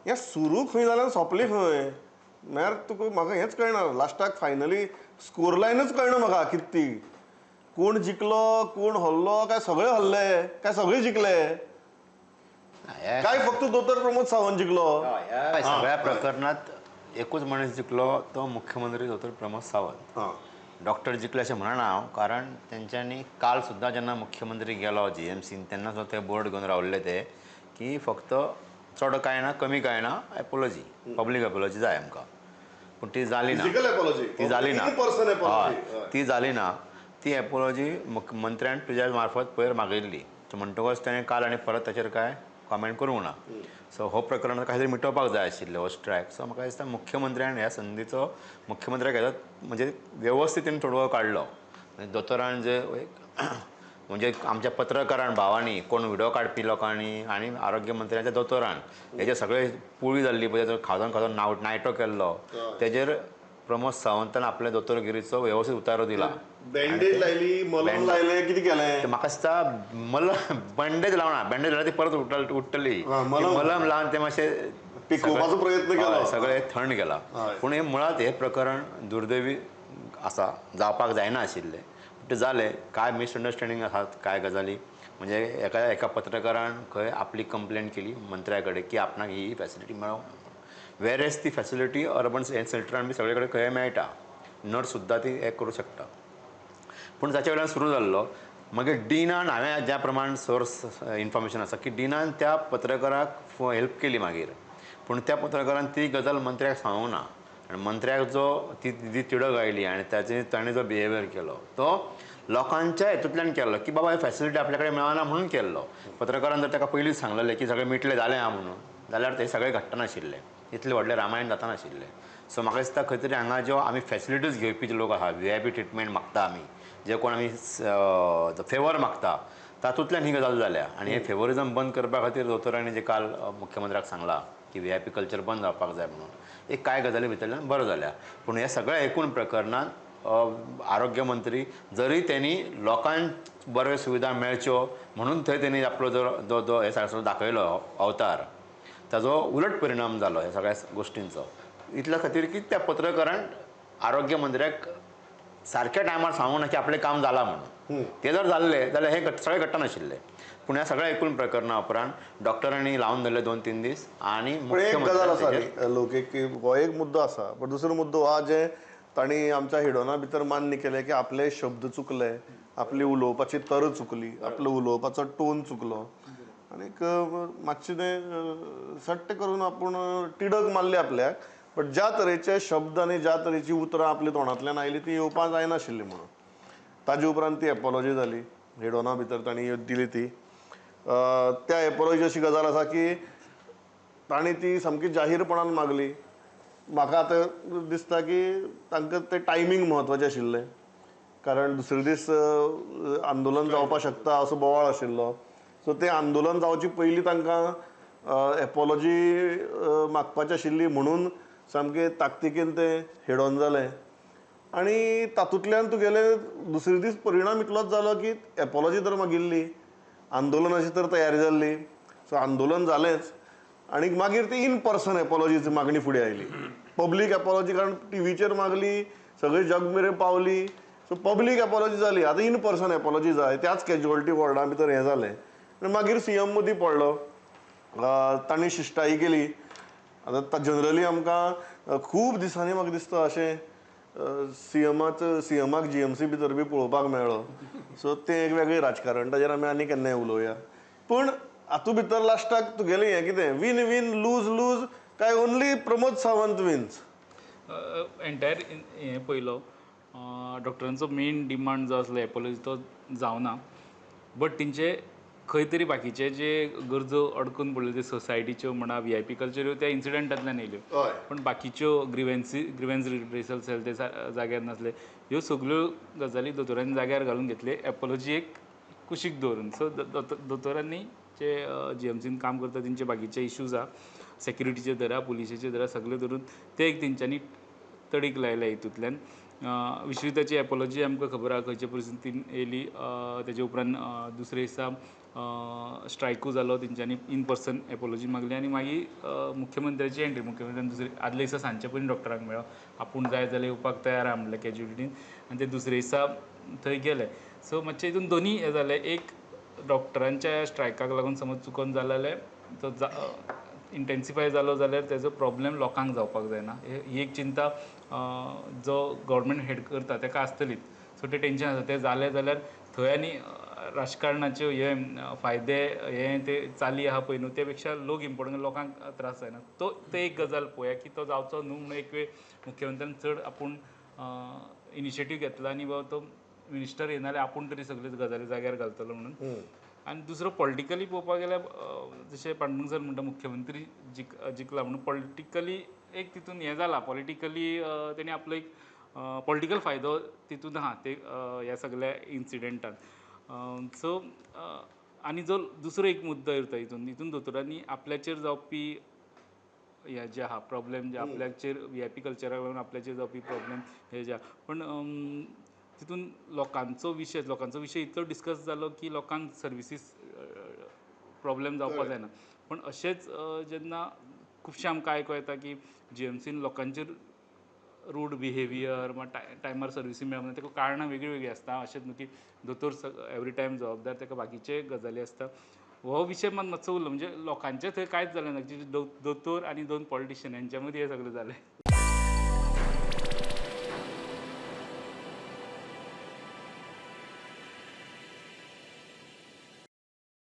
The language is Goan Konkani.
हें सुरू खंय जालें सोंपलें खंय म्हळ्यार तुका म्हाका हेंच कळना. लास्टाक फायनली स्कोर लायनूच कळना म्हाका कितें ती, कोण जिखलो कोण हरलो, काय सगळे हरले काय सगळे जिखले काय फक्त दोतोर प्रमोद सावंत जिखलो. ह्या सगळ्या प्रकरणात एकूच मनीस जिखलो तो मुख्यमंत्री दोतोर प्रमोद सावंत. डॉक्टर जिखले अशें म्हणना हांव, कारण तेंच्यांनी काल सुद्दां जेन्ना मुख्यमंत्री गेलो जीएमसीन तेन्ना सुद्दां ते बोर्ड घेवन रावल्ले ते की फक्त चड कांय ना कमी कांय ना एपोलॉजी, पब्लीक एपोलॉजी जाय आमकां. पूण ती जाली ना, ती जाली ना, ती जाली ना. ती एपोलॉजी मुख्यमंत्र्यान तुज्या मार्फत पयर मागयल्ली म्हणटकच तेणें काल आनी परत ताचेर कांय कॉमेंट करूंक ना. सो हो प्रकरण कांय तरी मिटोवपाक जाय आशिल्लें हो स्ट्रायक. सो म्हाका दिसता मुख्यमंत्र्यान ह्या संदीचो मुख्यमंत्र्याक हेजो म्हणजे वेवस्थितीन तोडगो काडलो. दोतोरान जे म्हणजे आमच्या पत्रकारान भावांनी, कोण व्हिडियो काडपी लोकांनी आनी आरोग्य मंत्र्यांच्या दोतोरान हेजे सगळे पुळी जाल्ली पळय, खाजोन खाजोन नायटो केल्लो तेजेर प्रमोद सावंतान आपल्या दोतोरगिरीचो वेवस्थीत उतारो दिला. बँडेज लायली, मलम लायलें, कितें केलें म्हाका दिसता मलम बँडेज लावना, बँडेज लायल्यार ती परत उठ्ठली, मलम लावन ते मातशें पिकोवपाचो प्रयत्न केलो, सगळें थंड केला. पूण हें मुळांत हें प्रकरण दुर्दैवी आसा, जावपाक जायना आशिल्लें तें जालें. कांय मिसअंडरस्टँडींग आसात कांय गजाली, म्हणजे एका एका पत्रकारान खंय आपली कंप्लेन केली मंत्र्या कडेन की आपणाक ही फॅसिलिटी मेळोंक ना, वेरेस ती फॅसिलिटी अर्बन हेल्थ सेंटरान बी सगळे कडेन खंय मेळटा, नर्स सुद्दां ती हें करूं शकता. पूण ताचे वयल्यान सुरू जाल्लो. मागीर डिनान हांवें ज्या प्रमाण सोर्स इन्फॉर्मेशन आसा की डिनान त्या पत्रकाराक हेल्प केली मागीर, पूण त्या पत्रकारान ती गजाल मंत्र्याक सांगूंक ना आनी मंत्र्याक जो ती जी तिडक आयली आनी ताचे ताणें जो बिहेवियर केलो तो लोकांच्या हेतूंतल्यान केल्लो की बाबा ही फॅसिलिटी आपल्या कडेन मेळना म्हणून केल्लो. पत्रकारान जर ताका पयलींच सांगलेलें की सगळें मिटलें जालें आहा म्हणून जाल्यार तें सगळें घडटनाशिल्लें, इतलें व्हडलें रामायण जातानाशिल्लें. सो म्हाका दिसता खंय तरी हांगा ज्यो आमी फॅसिलिटीज घेवपी जे लोक आहा, व्ही I P treatment मागता आमी, जे कोण आमी फेवर मागता तातूंतल्यान ही गजाल जाल्या. आनी हे फेवरिजम बंद करपा खातीर दोतोरांनी जे काल मुख्यमंत्र्याक सांगलां की व्ही I P culture बंद जावपाक जाय म्हणून, एक कांय गजाली भितरल्यान बरो जाल्या. पूण ह्या सगळ्या एकूण प्रकरणांत आरोग्य मंत्री जरी त्यांनी लोकांक बऱ्यो सुविधा मेळच्यो म्हणून थंय त्यांनी आपलो जो जो जो हे सगळो दाखयलो अवतार, ताजो उलट परिणाम जालो ह्या सगळ्या गोश्टींचो. इतल्या खातीर की त्या पत्रकारान आरोग्य मंत्र्याक सारक्या टायमार सांगूंक ना की आपलें काम जालां म्हणून. ते जर जाल्लें जाल्यार हें सगळें घडटा नाशिल्लें. पूण ह्या सगळ्या एकूण प्रकरणा उपरांत डॉक्टरांनी लावन धरले 2-3 दीस. आनी एक गजाल आसा लोक की हो एक मुद्दो आसा, पण दुसरो मुद्दो हा जे तांणी आमच्या हेडोना भितर मान्य केलें की आपले शब्द चुकले, आपली उलोवपाची तर चुकली, आपलो उलोवपाचो टोन चुकलो आनीक मातशें तें सट्ट करून आपूण तिडक मारली आपल्याक. बट ज्या तरेचे शब्द आनी ज्या तरेची उतरां आपल्या तोंडांतल्यान आयली ती येवपाक जायनाशिल्ली म्हणून. ताजे उपरांत ती एपोलॉजी जाली हेडोना भितर तांणी दिली ती. त्या एपोलॉजी अशी गजाल आसा की तांणी ती सामकी जाहीरपणान मागली. म्हाका आतां दिसता की तांकां तें टायमींग म्हत्वाचें आशिल्लें, कारण दुसरे दीस आंदोलन जावपाक शकता असो बोवाळ आशिल्लो. सो तें आंदोलन जावचे पयलीं तांकां एपोलॉजी मागपाची आशिल्ली म्हणून सामकें ताकतिकेन तें हेडोन जालें. आनी तातूंतल्यान तुगेले दुसरे दीस परिणाम इतलोच जालो की एपोलॉजी तर मागिल्ली, आंदोलनाची तर तयारी जाल्ली, सो आंदोलन जालेंच. आनी मागीर ती इन पर्सन एपोलॉजीची मागणी फुडें आयली, पब्लीक एपोलॉजी, कारण टिवीचेर मागली, सगळे जग मेरेन पावली, सो पब्लीक एपोलॉजी जाली. आतां इन पर्सन एपोलॉजी जाय, त्याच कॅज्युअलिटी वॉर्डा भितर हें जालें. आनी मागीर सी एम मदीं पडलो, तांणी शिश्टाई केली. आतां जनरली आमकां खूब दिसांनी म्हाका दिसता अशें सी एमाक जी एम सी भितर बी पळोवपाक मेळ्ळो. सो तें एक वेगळें राजकारण, ताजेर आमी आनी केन्नाय उलोवया. पूण हातूंत भितर लास्टाक तुगेलें हें कितें वीन वीन लूज लूज काय only Pramod Sawant wins? Entire हें पयलो डॉक्टरांचो मेन डिमांड जो आसलो एपोलॉजी तो जावना, बट तेंचे खंय तरी बाकीचे जे गरजो अडकून पडल्यो ते सोसायटीच्यो म्हणा व्ही I P culture त्या इन्सिडंटांतल्यान येयल्यो, पूण बाकीच्यो ग्रिवेन्स रिड्रेसल सेल ते जाग्यार नासले, ह्यो सगल्यो गजाली दोतोरांनी जाग्यार घालून घेतले एपोलॉजी एक कुशीक दवरून. सो दोतोरांनी जे जी एम सीन काम करता तेंचे बाकीचे इश्यूज आहा, सेक्युरिटीचे धरा, पुलिशेचे धरा, सगळे धरून ते एक तेंच्यांनी तडीक लायल्या हितूंतल्यान. विश्विताची एपोलॉजी आमकां खबर आहा खंयचे परिस्थितीन येयली. तेजे उपरांत दुसरे दिसा स्ट्रायकूय जालो, तेंच्यांनी इन पर्सन एपोलॉजी मागली आनी मागीर मुख्यमंत्र्याची एंट्री. मुख्यमंत्र्यान दुसरे आदल्या दिसा सांजचे पयलीं डॉक्टरांक मेळ्ळो, आपूण जाय जाल्यार येवपाक तयार आहा म्हणलें कॅज्युलिटीन, आनी ते दुसरे दिसा थंय गेले. सो मातशें हितून दोनी हें जालें, एक डॉक्टरांच्या स्ट्रायकाक लागून समज चुकोन जालें जाल्यार तो इंटेन्सिफाय जालो जाल्यार तेजो प्रॉब्लेम लोकांक जावपाक जायना, ही एक चिंता जो गव्हर्मेंट हेड करता तेका आसतलीच. सो तें टेंशन आसा, तें जालें जाल्यार थंय आनी राजकारणाच्यो हे फायदे हे ते चाली आहा पळय न्हू, ते पेक्षा लोक इम्पोर्टंट, लोकांक त्रास जायना. तो ते एक गजाल पळोवया की तो जावचो न्हू म्हणून एक वेळ मुख्यमंत्र्यान चड आपूण इनिशिएटीव घेतला आनी बाबा तो मिनिस्टर येना जाल्यार आपूण तरी सगळ्यो गजाली जाग्यार घालतलो म्हणून. आनी दुसरो पॉलिटिकली पळोवपाक गेल्यार जशें पांडुरंग सर म्हणटा मुख्यमंत्री जिखला म्हणून पॉलिटिकली एक तितून हें जाला, पॉलिटिकली तेणी आपलो एक पॉलिटिकल फायदो तितून आहा ते ह्या सगल्या इन्सिडेंटान. सो आनी जो दुसरो एक मुद्दो उरता हितून, हितून दोतोरांनी आपल्याचेर जावपी हे जे आहा प्रॉब्लेम, जे आपल्याचेर व्ही I P कल्चराक लागून आपल्याचेर जावपी प्रॉब्लेम हे जे आहा, पूण तितून लोकांचो विशय इतलो डिस्कस जालो की लोकांक सर्विसीस प्रॉब्लेम जावपाक जायना. पूण अशेंच जेन्ना खुबशें आमकां आयको येता की जीएमसीन लोकांचेर रूड बिहेवियर, टायमार सर्विसी मेळना, ताका कारणां वेगळीं वेगळीं आसता. अशेंच न्हू की दोतोर एवरी टायम जबाबदार, ताका बाकीचे गजाली आसता. हो विशय मात मातसो उरलो, म्हणजे लोकांचें थंय कांयच जालें ना, दोतोर आनी दोन पॉलिटिशियन हेंच्या मदीं हें सगळें जालें.